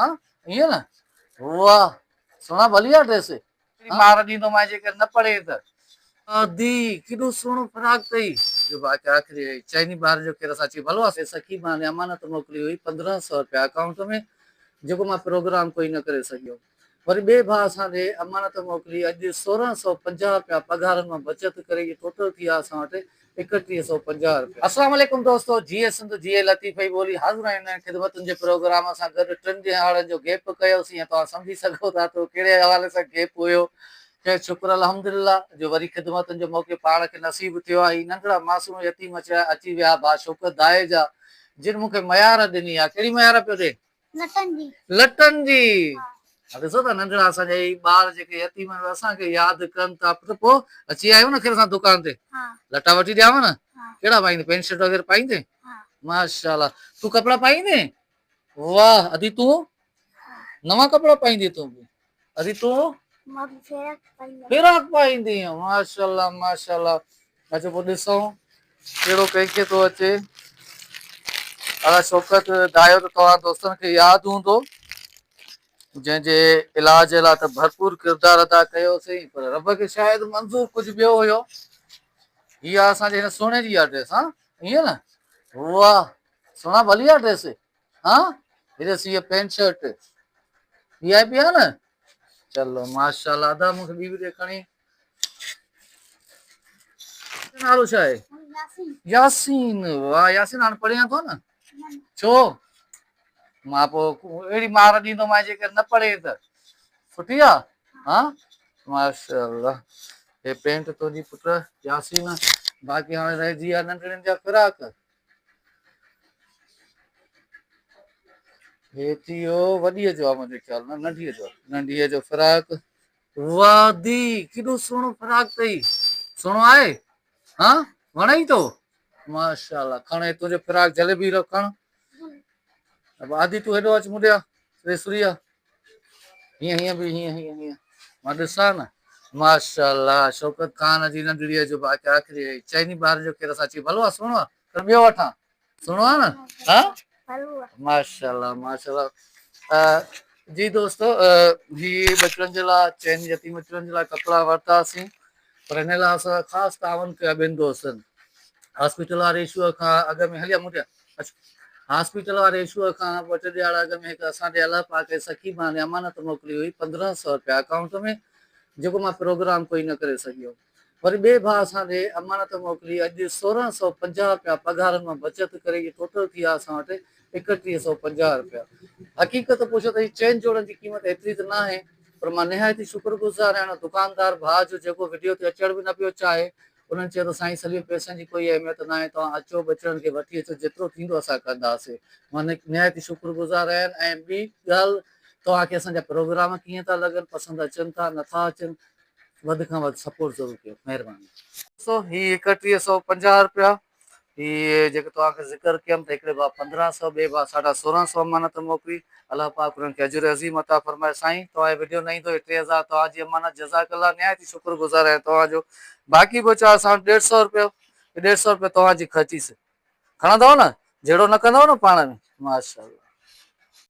ها ائين نه واه سهڻا ڀلي آ ڊريس. مار ڏيندومانء جيڪر نه پڙهين ته. ادي ڪيڏو سهڻو فراڪ اٿئي. جو باقي آخري چئني ٻارن جو ڪير اسان چي ڀلو آ. سخي مان امانت موڪلي هئي 15 سئو رپيا اڪائونٽ ۾ جيڪو مان پروگرام ڪوئي نه ڪري سگهيو. وري ٻئي ڀاء اسان ڏي امانت موڪلي اڄ 1650 رپيا پگهارن مان بچت ڪري اهي ٽوٽل ٿي ويا اسان وٽ 3150 رپيا. السلام عليڪم دوستو جيئي سنڌ جيئي لطيف جي ٻولي حاضر آهيون نئين خدمتن جي پروگرام سان گڏ ٽن ڏهاڙن جو گيپ ڪيوسين ۽ توهان سمجهي سگهو ٿا ته ڪهڙي حوالي سان گيپ هيو خير شڪر الحمدلله جو وري خدمتن جو موقعو پاڻ کي نصيب ٿيو آهي هي ننڍڙا معصوم يتيم اچي ويا ڀاء شوڪت دائي جا جن مون کي ميار ڏني آهي ڪهڙي ميار پيو ڏي لٽن جي. لٽن جي. ها ڏسو ته ننڍڙا اسان جا هي ٻار جيڪي يتيم آهن اسان کي ياد ڪن ٿا پٽ پوء اچي آيو نه خير سان دڪان تي لٽا وٺي ڏيانو نه ڪهڙا پائيندين پينٽ شرٽ وغيره پائيندين ماشاءالله تون ڪپڙا پائيندين واه ادي تون نوان ڪپڙا پائيندين تون به ادي تون مان به فراڪ پائيندس. فراڪ پائيندين ماشاءالله ماشاءالله اچو پوء ڏسون ڪهڙو ڪنهن کي ٿو اچي. ادا شوڪت دايو ته توهان دوستن کي ياد هوندو جنهن جي علاج لاء ته ڀرپور ڪردار ادا ڪيوسين پر رب کي شايد منظور ڪجهه ٻيو هيو. هي آ اسان جي هن سهڻي جي آ ڊريس ها ائين نه واه سهڻا ڀلي آ ڊريس ها هي ڏس هي پينٽ شرٽ وي آء پي آ نه چلو ماشاءالله ادا مونکي ٻي به ڏي کڻي نالو ڇا آهي ياسين واه ياسين هاڻ پڙهين ٿو نه ڇو مان پو اهڙي مار ڏيندو مان جيڪر نه پڙهين ته سٺي آ ها ماشاءالله هي پينٽ تنهنجي پٽ ياسين باقي هاڻي رهجي ويا ننڍڙين جا فراڪ هي ٿي ويو وڏيء جو آ منهنجي خيال نه ننڍيء جو ننڍيء جو فراڪ واه the ڪيڏو سهڻو فراڪ اٿئي سهڻو آهي ها وڻئي ٿو ماشاءالله کڻ هي تنهنجو فراڪ جهلي بيهه رهه کڻ ابا آدي تون هيڏو اچ مون ڏي آ ري سري آ هيئن هيئن به هيئن هيئن هيئن مان ڏسان نه ماشاءالله شوڪت خان جي ننڍڙيء جو باقي آخري چئني ٻارن جو ڪير اسان چي ڀلو آ سهڻو آ ته ٻيو وٺان سهڻو آ نه ها ماشاءالله ماشاءالله جي دوستو هي ٻچڙن جي لاء چئن يتيم ٻچڙن جي لاء ڪپڙا ورتاسين پر هن لاء اسان خاص تعاون ڪيو ٻن دوستن هاسپيٽل واري اشو کان اڳ ۾ هليا مون اچ هاسپيٽل واري اشو کان ٻه ٽي ڏيهاڙا اڳ ۾ هڪ اسان ڏي الله پاڪ جي سخي ٻانهي امانت موڪلي هئي 1500 رپيا اڪائونٽ ۾ جيڪو مان پروگرام ڪوئي نه ڪري سگهيو وري ٻئي ڀاء اسان ڏي امانت موڪلي اڄ 1650 رپيا پگهارن مان بچت ڪري اهي ٽوٽل ٿي ويا اسان وٽ 3150 رپيا. حقيقت پڇو ته هي چئن جوڙن جي قيمت ايتري ته ناهي پر مان نهايت ئي شڪر گذار آهيان ان دڪاندار ڀاء جو جيڪو وڊيو تي اچڻ به نه پيو چاهي انهن چيو ته سائين سليم پئسن جي ڪوئي اهميت ناهي توهان اچو ٻچڙن کي وٺي اچو جيترو ٿيندو اسان ڪنداسين مان نهايت ئي شڪر گذار آهيان ۽ ٻي ڳالهه توهان کي اسان جا پروگرام ڪيئن ٿا لڳن پسند اچن ٿا نٿا اچن وڌ کان وڌ سپورٽ ضرور ڪيو مهرباني. دوستو هي 3150 رپيا هي جيڪو توهان کي ذڪر ڪيم ته هڪڙي ڀاء 1500 ٻئي ڀاء 1650 امانت موڪلي الله پاڪ انهن کي اجر عظيم عطا فرمائي سائين توهان جي وڊيو نه ايندو هي 3000 توهان جي امانت جزاڪ الله نهايت ئي شڪر گذار آهيان توهان جو باقي بچيو اسان وٽ 150 رپيو هي 150 رپيو توهان جي خرچي سي کڻندؤ نه جهيڙو نه ڪندؤ نه پاڻ ۾ ماشاءالله.